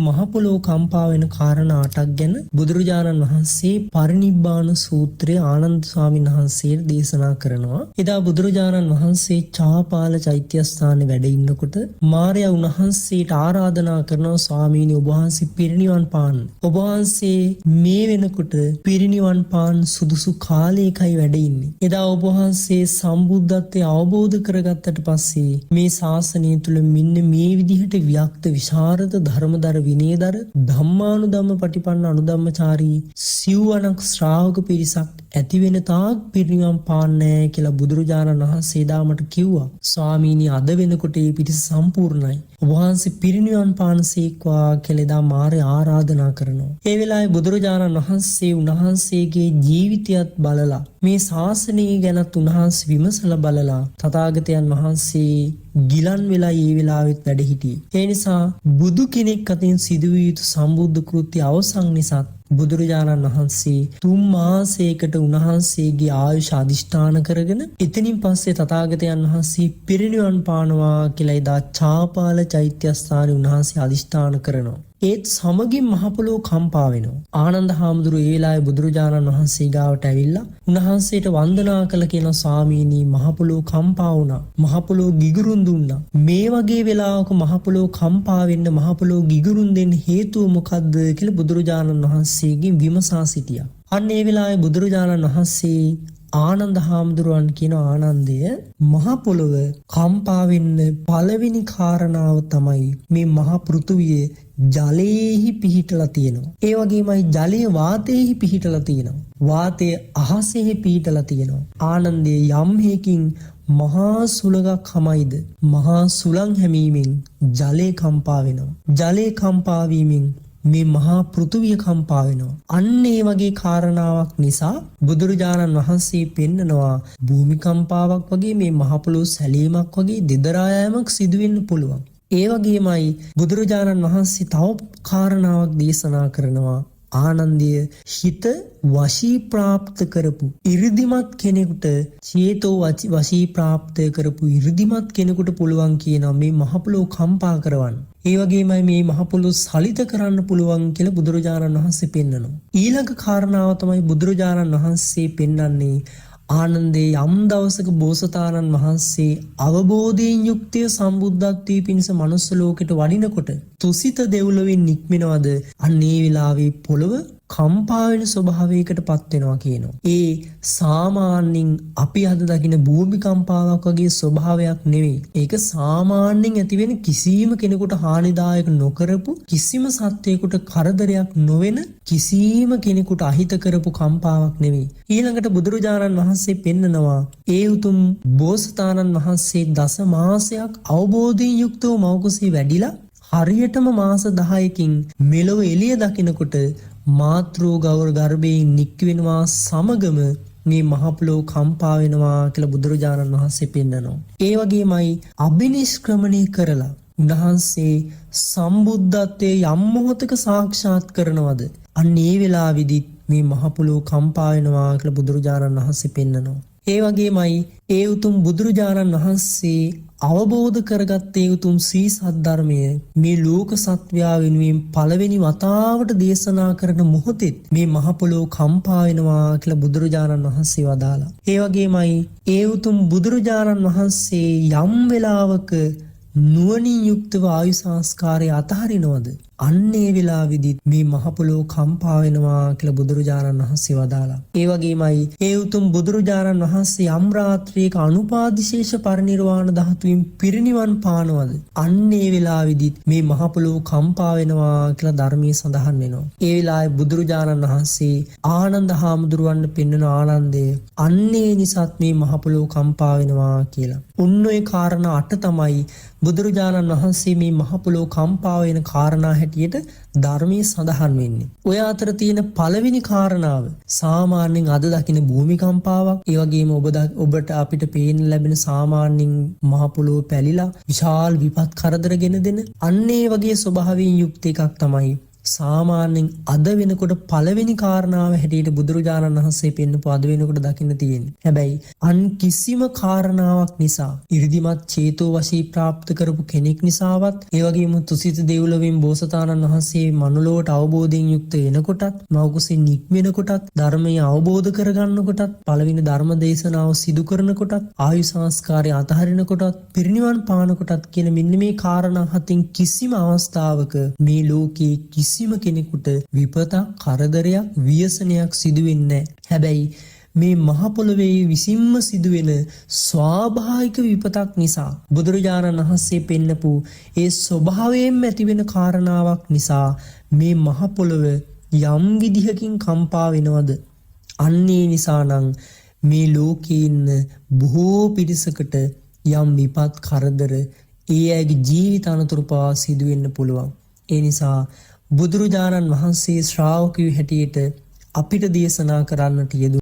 මහ පොළොව කම්පා වෙන කාරණා අටක් ගැන බුදුරජාණන් වහන්සේ පරිනිබ්බාන සූත්‍රය ආනන්ද ස්වාමීන් වහන්සේට දේශනා කරනවා. එදා බුදුරජාණන් වහන්සේ චාපාල චෛත්‍යස්ථානයේ වැඩ ඉන්නකොට මාරයා උන්වහන්සේට ආරාධනා කරනවා, ස්වාමීනි ඔබ වහන්සේ පිරිනිවන් පාන්න. ඔබ වහන්සේ මේ වෙනකොට පිරිනිවන් පාන් සුදුසු කාලයකයි වැඩ ඉන්නේ. එදා ඔබ වහන්සේ සම්බුද්ධත්වය අවබෝධ කරගත්තට පස්සේ මේ ශාසනය තුල මෙන්න මේ විදිහට ව්‍යක්ත විශාරද ධර්මදර විනයදර ධම්මානුධම්ම පටිපන්න අනුධම්මචාරී සිව්වණක් ශ්‍රාවක පිරිසක් ඇති වෙන තාක් පිරිනිවන් පාන්නේ කියලා බුදුරජාණන් වහන්සේ එදා මට කිව්වා. ස්වාමීනි අද වෙනකොට මේ පිරිස සම්පූර්ණයි. ඔබ වහන්සේ පිරිනිවන් පානසේක්වා කියලා එදා මාරය ආරාධනා කරනවා. ඒ වෙලාවේ බුදුරජාණන් වහන්සේ උන්වහන්සේගේ ජීවිතයත් බලලා මේ ශාසනය ගැනත් උන්වහන්සේ විමසලා බලලා තථාගතයන් වහන්සේ ගිලන් වෙලා ඒ වෙලාවෙත් වැඩ හිටියේ. ඒ නිසා බුදු කෙනෙක් අතින් සිදුවිය යුතු සම්බුද්ධ කෘත්‍ය අවසන් නිසාත් බුදුරජාණන් වහන්සේ 3 මාසයකට උන්වහන්සේගේ ආයුෂ අධිෂ්ඨාන කරගෙන එතනින් පස්සේ තථාගතයන් වහන්සේ පිරිනිවන් පානවා කියලා එදා චාපාල චෛත්‍යස්ථානයේ උන්වහන්සේ අධිෂ්ඨාන කරනවා. ඒත් සමගින් මහ පොළොව කම්පා වෙනවා. ආනන්ද හාමුදුරුවෝ ඒ වෙලාවේ බුදුරජාණන් වහන්සේ ගාවට ඇවිල්ලා උන්වහන්සේට වන්දනා කළ කියන ස්වාමීනි මහ පොළොව කම්පා වුණා. මහ පොළොව ගිගුරුන් දුන්නා. මේ වගේ වෙලාවක මහ පොළොව කම්පා වෙන්න මහ පොළොව ගිගුරුන් දෙන්න හේතුව මොකද්ද කියලා බුදුරජාණන් වහන්සේගෙන් විමසා සිටියා. අන්න ඒ වෙලාවේ බුදුරජාණන් වහන්සේ ආනන්ද හාමුදුරුවන් කියන ආනන්දය මහ පොළොව කම්පා වෙන්න පළවෙනි කාරණාව තමයි මේ මහ පෘථුවිය ජලයේහි පිහිටලා තියෙනවා. ඒ වගේමයි ජලය වාතයේහි පිහිටලා තියෙනවා. වාතය අහසෙහි පිහිටලා තියෙනවා. ආනන්දයේ යම් හේකින් මහා සුළඟක් හමයිද මහා සුළං හැමීමෙන් ජලය කම්පා වෙනවා. ජලය කම්පා වීමෙන් මේ මහා පෘථුවිය කම්පා වෙනවා. අන්න ඒ වගේ කාරණාවක් නිසා බුදුරජාණන් වහන්සේ පෙන්නනවා භූමිකම්පාවක් වගේ මේ මහ පොළොව සැලීමක් වගේ දෙදරා යෑමක් සිදු වෙන්න පුළුවන්. ඒ වගේමයි බුදුරජාණන් වහන්සේ තව කාරණාවක් දේශනා කරනවා. ආනන්දය හිත වශී ප්‍රාප්ත කරපු 이르දිමත් කෙනෙකුට චේතෝ වශී ප්‍රාප්ත කරපු 이르දිමත් කෙනෙකුට පුළුවන් කියනවා මේ මහ පොළොව කම්පා කරවන්න. ඒ වගේමයි මේ මහ පොළොව සලිත කරන්න පුළුවන් කියලා බුදුරජාණන් වහන්සේ පෙන්නනවා. ඊළඟ කාරණාව තමයි බුදුරජාණන් වහන්සේ පෙන්වන්නේ ආනන්දේ යම් දවසක බෝසතාණන් වහන්සේ අවබෝධයෙන් යුක්තව සම්බුද්ධත්වයේ පිණිස මනුස්ස ලෝකෙට වඩිනකොට තුසිත දෙව්ලොවින් නික්මෙනවද අන්න ඒ වෙලාවේ පොළව කම්පා වෙන ස්වභාවයකට පත් වෙනවා කියනවා. ඒ සාමාන්‍යයෙන් අපි අද දකින භූමිකම්පාවක් වගේ ස්වභාවයක් නෙවෙයි. ඒක සාමාන්‍යයෙන් ඇති වෙන කිසිම කෙනෙකුට හානිදායක නොකරපු කිසිම සත්වයකට කරදරයක් නොවන කිසිම කෙනෙකුට අහිත කරපු කම්පාවක් නෙවෙයි. ඊළඟට බුදුරජාණන් වහන්සේ පෙන්නනවා ඒ උතුම් බෝසතාණන් වහන්සේ දස මාසයක් අවබෝධයෙන් යුක්තව මව්කුසේ වැඩිලා හරියටම මාස 10කින් මෙලොව එළිය දකිනකොට මාතෘ ගෞර ගර්භයෙන් නික්වෙනවා සමගම මේ මහ පොළොව කම්පා වෙනවා කියලා බුදුරජාණන් වහන්සේ පෙන්නනවා. ඒ වගේමයි අබිනිෂ්ක්‍රමණය කරලා උන්වහන්සේ සම්බුද්ධත්වයේ යම් මොහොතක සාක්ෂාත් කරනවද අන්න ඒ වෙලාවේදීත් මේ මහ පොළොව කම්පා වෙනවා කියලා බුදුරජාණන් වහන්සේ පෙන්නනවා. ඒ වගේමයි ඒ උතුම් බුදුරජාණන් වහන්සේ අවබෝධ කරගත්තේ උතුම් සී සද්ධර්මය මේ ලෝක සත්වයා වෙනුවෙන් පළවෙනි වතාවට දේශනා කරන මොහොතෙත් මේ මහ පොළොව කම්පා වෙනවා කියලා බුදුරජාණන් වහන්සේ වදාළා. ඒ වගේමයි ඒ උතුම් බුදුරජාණන් වහන්සේ යම් වෙලාවක නුවණින් යුක්තව ආයු සංස්කාරය අතහරිනවද අන්න ඒ වෙලාවේදීත් මේ මහ පොළොව කම්පා වෙනවා කියලා බුදුරජාණන් වහන්සේ වදාළා. ඒ වගේමයි ඒ උතුම් බුදුරජාණන් වහන්සේ යම් රාත්‍රියක අනුපාදිශේෂ පරිනිර්වාණ ධාතුවෙන් පිරිනිවන් පානවද අන්න ඒ වෙලාවේදීත් මේ මහ පොළොව කම්පා වෙනවා කියලා ධර්මයේ සඳහන් වෙනවා. ඒ වෙලාවේ බුදුරජාණන් වහන්සේ ආනන්ද හාමුදුරුවන්ට පෙන්වන ආනන්දය අන්න ඒ නිසාත් මේ මහ පොළොව කම්පා වෙනවා කියලා. ඔන්න ඔය කාරණා අට තමයි බුදුරජාණන් වහන්සේ මේ මහ පොළොව කම්පා වෙන කාරණා හැටියට ධර්මයේ සඳහන් වෙන්නේ. ඔය අතර තියෙන පළවෙනි කාරණාව සාමාන්‍යයෙන් අද දකින භූමිකම්පාවක්, ඒ වගේම ඔබට අපිට පේන්න ලැබෙන සාමාන්‍යයෙන් මහ පොළොව පැලිලා විශාල විපත් කරදර ගෙන දෙන අන්න ඒ වගේ ස්වභාවයෙන් යුක්ත එකක් තමයි සාමාන්‍යයෙන් අද වෙනකොට පළවෙනි කාරණාව හැටියට බුදුරජාණන් වහන්සේ පෙන්නපු අද වෙනකොට දකින්න තියෙන්නේ. හැබැයි අන් කිසිම කාරණාවක් නිසා ඉර්ධිමත් චේතෝ වශී ප්‍රාප්ත කරපු කෙනෙක් නිසාවත්, ඒ වගේම තුසිත දෙව්ලොවින් බෝසතාණන් වහන්සේ මනුලොවට අවබෝධයෙන් යුක්ත එනකොටත්, මව්කුසින් නික්මෙනකොටත්, ධර්මය අවබෝධ කරගන්නකොටත්, පළවෙනි ධර්ම දේශනාව සිදු කරනකොටත්, ආයු සංස්කාරය අතහරිනකොටත්, පිරිනිවන් පානකොටත් කියන මෙන්න මේ කාරණා හතින් කිසිම අවස්ථාවක මේ ලෝකේ කිසිම කෙනෙකුට විපතක්, කරදරයක්, ව්‍යසනයක් සිදු වෙන්නේ නැහැ. හැබැයි මේ මහ පොළොවේ විසින්ම සිදුවෙන ස්වාභාවික විපතක් නිසා, බුදුරජාණන් වහන්සේ පෙන්නපු ඒ ස්වභාවයෙන්ම ඇතිවෙන කාරණාවක් නිසා මේ මහ පොළොව යම් විදිහකින් කම්පා වෙනවද, අන්න ඒ නිසා නම් මේ ලෝකේ ඉන්න බොහෝ පිරිසකට යම් විපත් කරදර ඒ අයගේ ජීවිත අනතුරු පවා සිදු වෙන්න පුළුවන්. ඒ නිසා බුදුරජාණන් වහන්සේ ශ්‍රාවකයෝ හැටියට අපිට දේශනා කරන්නට යෙදුනේ